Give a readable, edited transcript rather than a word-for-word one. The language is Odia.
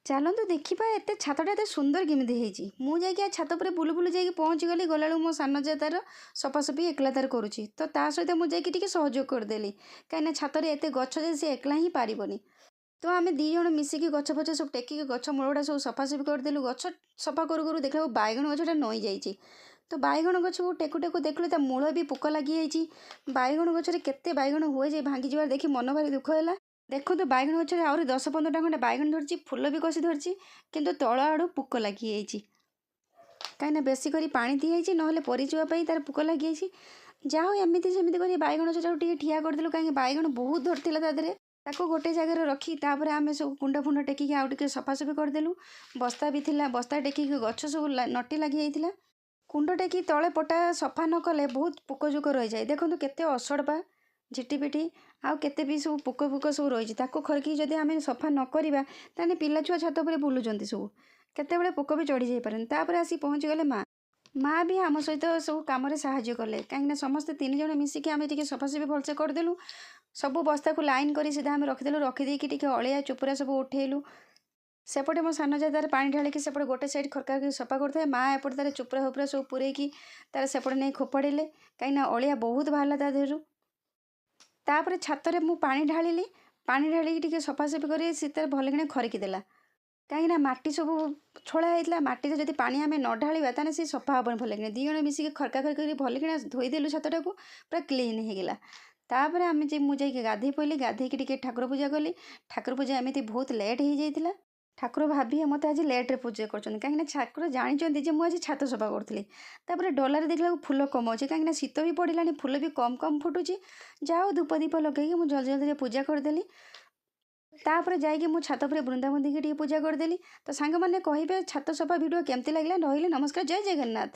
ଚାଲନ୍ତୁ ଦେଖିବା ଏତେ ଛାତଟା ଏତେ ସୁନ୍ଦର କେମିତି ହେଇଛି। ମୁଁ ଯାଇକି ଆ ଛାତ ଉପରେ ବୁଲୁ ବୁଲୁ ଯାଇକି ପହଞ୍ଚିଗଲି। ଗଲାବେଳକୁ ମୋ ସାନ ଯା ତାର ସଫାସଫି ଏକଲା ତାର କରୁଛି, ତ ତା ସହିତ ମୁଁ ଯାଇକି ଟିକେ ସହଯୋଗ କରିଦେଲି, କାହିଁକିନା ଛାତରେ ଏତେ ଗଛ ଯେ ସେ ଏକଲା ହିଁ ପାରିବନି। ତ ଆମେ 2 ଜଣ ମିଶିକି ଗଛ ଫଛ ସବୁ ଟେକିକି ଗଛ ମୂଳଗୁଡ଼ା ସବୁ ସଫାସଫି କରିଦେଲୁ। ଗଛ ସଫା କରୁ କରୁ ଦେଖିଲାବେଳକୁ ବାଇଗଣ ଗଛଟା ନଇଁ ଯାଇଛି। ତ ବାଇଗଣ ଗଛକୁ ଟେକୁ ଟେକୁ ଦେଖିଲୁ ତା ମୂଳ ବି ପୋକ ଲାଗିଯାଇଛି। ବାଇଗଣ ଗଛରେ କେତେ ବାଇଗଣ ହୁଏ ଯେ ଭାଙ୍ଗିଯିବାର ଦେଖି ମନ ଭାରି ଦୁଃଖ ହେଲା। ଦେଖନ୍ତୁ, ବାଇଗଣ ଗଛରେ ଆହୁରି 10-15ଟା ଖଣ୍ଡେ ବାଇଗଣ ଧରିଛି, ଫୁଲ ବି କଷି ଧରିଛି, କିନ୍ତୁ ତଳ ଆଡ଼ୁ ପୋକ ଲାଗିଯାଇଛି, କାହିଁକିନା ବେଶୀ କରି ପାଣି ଦିଆହେଇଛି, ନହେଲେ ପରିଯିବା ପାଇଁ ତାର ପୋକ ଲାଗିଯାଇଛି। ଯାହା ହଉ, ଏମିତି ସେମିତି କରି ବାଇଗଣ ଗଛଟାକୁ ଟିକେ ଠିଆ କରିଦେଲୁ, କାହିଁକି ବାଇଗଣ ବହୁତ ଧରିଥିଲା ତା ଦେହରେ। ତାକୁ ଗୋଟେ ଜାଗାରେ ରଖି ତାପରେ ଆମେ ସବୁ କୁଣ୍ଡ ଫୁଣ୍ଡ ଟେକିକି ଆଉ ଟିକେ ସଫାସଫି କରିଦେଲୁ। ବସ୍ତା ବି ଥିଲା, ବସ୍ତା ଟେକିକି ଗଛ ସବୁ ନଟି ଲାଗିଯାଇଥିଲା। କୁଣ୍ଡ ଟେକି ତଳେ ପଟା ସଫା ନ କଲେ ବହୁତ ପୋକ ଜୋକ ରହିଯାଏ। ଦେଖନ୍ତୁ, କେତେ ଅସରପା, ଝିଟିପିଟି ଆଉ କେତେ ବି ସବୁ ପୋକ ଫୋକ ସବୁ ରହିଛି। ତାକୁ ଖରିକି ଯଦି ଆମେ ସଫା ନ କରିବା, ତାହେଲେ ପିଲା ଛୁଆ ଛାତ ଉପରେ ବୁଲୁଛନ୍ତି ସବୁ, କେତେବେଳେ ପୋକ ବି ଚଢ଼ି ଯାଇପାରନ୍ତି। ତାପରେ ଆସି ପହଞ୍ଚିଗଲେ ମା। ମା ବି ଆମ ସହିତ ସବୁ କାମରେ ସାହାଯ୍ୟ କଲେ, କାହିଁକିନା ସମସ୍ତେ 3 ଜଣ ମିଶିକି ଆମେ ଟିକେ ସଫାସଫି ଭଲସେ କରିଦେଲୁ। ସବୁ ବସ୍ତାକୁ ଲାଇନ୍ କରି ସିଧା ଆମେ ରଖିଦେଲୁ। ରଖିଦେଇକି ଟିକେ ଅଳିଆ ଚୁପୁରା ସବୁ ଉଠେଇଲୁ। ସେପଟେ ମୋ ସାନ ଯା ତାର ପାଣି ଢାଳିକି ସେପଟେ ଗୋଟେ ସାଇଡ଼୍ ଖରକା ସଫା କରୁଥାଏ। ମା ଏପଟେ ତାର ଚୁପୁରା ଫୁପୁରା ସବୁ ପୂରେଇକି ତାର ସେପଟେ ନେଇ ଫୋପାଡ଼ିଲେ, କାହିଁକିନା ଅଳିଆ ବହୁତ ବାହାରିଲା ତା ଦେହରୁ। ତାପରେ ଛାତରେ ମୁଁ ପାଣି ଢାଳିଲି। ପାଣି ଢାଳିକି ଟିକେ ସଫାସଫି କରି ସେ ତାର ଭଲକିନା ଖରିକି ଦେଲା, କାହିଁକିନା ମାଟି ସବୁ ଛୋଳା ହେଇଥିଲା। ମାଟିରେ ଯଦି ପାଣି ଆମେ ନ ଢାଳିବା, ତାହେଲେ ସେ ସଫା ହେବନି ଭଲକିନା। 2 ଜଣ ମିଶିକି ଖରକା ଖରକି କରି ଭଲକିନା ଧୋଇଦେଲୁ, ଛାତଟାକୁ ପୁରା କ୍ଲିନ୍ ହେଇଗଲା। ତାପରେ ଆମେ ଯେ ମୁଁ ଯାଇକି ଗାଧେଇ ପଡ଼ିଲି। ଗାଧେଇକି ଟିକେ ଠାକୁର ପୂଜା କଲି। ଠାକୁର ପୂଜା ଏମିତି ବହୁତ ଲେଟ୍ ହେଇଯାଇଥିଲା। ଠାକୁର ଭାବିବେ ମୋତେ ଆଜି ଲେଟ୍ରେ ପୂଜା କରୁଛନ୍ତି, କାହିଁକିନା ଠାକୁର ଜାଣିଛନ୍ତି ଯେ ମୁଁ ଆଜି ଛାତ ସଫା କରୁଥିଲି। ତାପରେ ଡଲାରେ ଦେଖିଲାକୁ ଫୁଲ କମ୍ ଅଛି, କାହିଁକିନା ଶୀତ ବି ପଡ଼ିଲାଣି, ଫୁଲ ବି କମ୍ କମ୍ ଫୁଟୁଛି। ଯାହା ହଉ, ଧୂପ ଦୀପ ଲଗେଇକି ମୁଁ ଜଲ୍ଦି ଜଲ୍ଦିରେ ପୂଜା କରିଦେଲି। ତାପରେ ଯାଇକି ମୁଁ ଛାତ ଉପରେ ବୃନ୍ଦାବତୀକି ଟିକେ ପୂଜା କରିଦେଲି। ତ ସାଙ୍ଗମାନେ, କହିବେ ଛାତ ସଫା ଭିଡ଼ିଓ କେମିତି ଲାଗିଲା। ରହିଲି, ନମସ୍କାର, ଜୟ ଜଗନ୍ନାଥ।